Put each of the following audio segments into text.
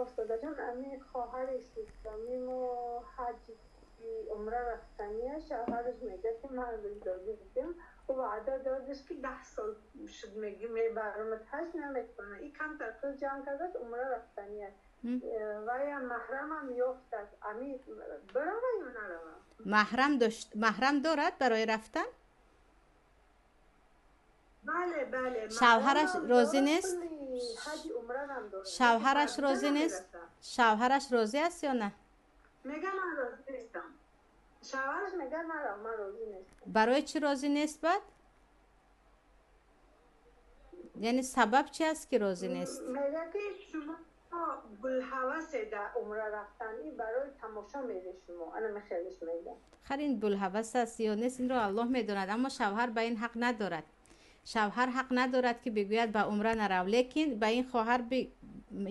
Устодажон, ами хоҳари исломӣ мо ҳаҷи умра рафтания, шавҳараш мегӯяд, ки ман додем, ӯ ваъда додаш, ки 10 сол шуд, меги мебарамад ҳаҷ, наметавона. И камтар пул ҷамъ кардааст, умра рафтания вая маҳрамам ёфтааст. Ами бирава ё нарава? Маҳрам дошт, маҳрам дорад барои рафтан? Бале. Шавҳараш розӣ нест? Ҳаҷи умрарам дорад. Шавҳараш розӣ нест? Шавҳараш розӣ аст ё на? Мега, ман розӣ нестам. Шавҳараш мега, нарав, ман розӣ нестам. Барои чӣ розӣ нест баъд? Яъне сабаб чи аст, ки розӣ нест? Мега, ки шумо булҳавасе дар умра рафтан, и барои тамошо мере шумо, ана мехелиш мега. Хар, ин булҳавас аст ё нест, инро Аллоҳ медонад, аммо шавҳар ба ин ҳақ надорад. Шавҳар ҳақ надорад, ки бигӯяд, ба умра нарав. Лекин ба ин хоҳар,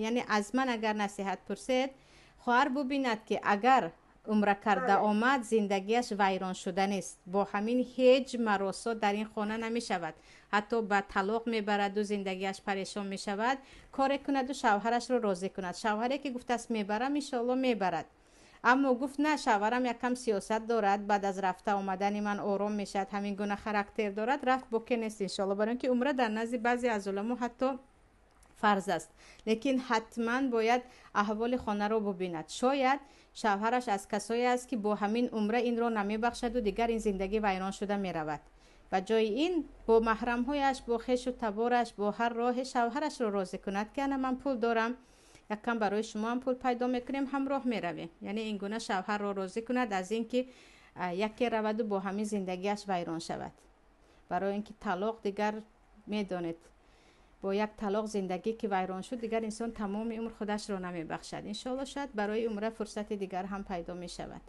яъне аз ман агар насиҳат пурсед, хоҳар бубинад, ки агар умра карда омад, зиндагиаш вайрон шуда нест. Бо ҳамин ҳеҷ маросот дар ин хона намешавад, ҳатто ба талоқ мебараду зиндагиаш парешон мешавад. Коре кунаду шавҳарашро розӣ кунад. Шавҳаре ки гуфтааст, мебарам, иншоалло мебарад. Аммо гуфт, на, шавҳарам якам сиёсат дорад, баъд аз рафта омадани ман ором мешавад, ҳамин гуна характер дорад, рафт, боке нест, иншоалло. Барои ин ки умра дар назди баъзе аз уламо ҳатто фарз аст. Лекин ҳатман бояд аҳволи хонаро бубинад. Шояд шавҳараш аз касое аст, ки бо ҳамин умра инро намебахшаду дигар ин зиндагӣ вайрон шуда меравад. Ба ҷои ин бо маҳрамҳояш, бо хешу табораш, бо ҳар роҳе шавҳарашро розӣ кунад, ки ана ман пул дорам, якам барои шумоам пул пайдо мекунем, ҳамроҳ меравем. Яъне ин гуна шавҳарро розӣ кунад, аз ин ки яке раваду бо ҳамин зиндагиаш вайрон шавад. Барои ин ки талоқ, дигар медонед, бо як талоқ зиндагӣ ки вайрон шуд, дигар инсон тамоми умр худашро намебахшад. Иншоалло, шояд барои умра фурсати дигар ҳам пайдо мешавад.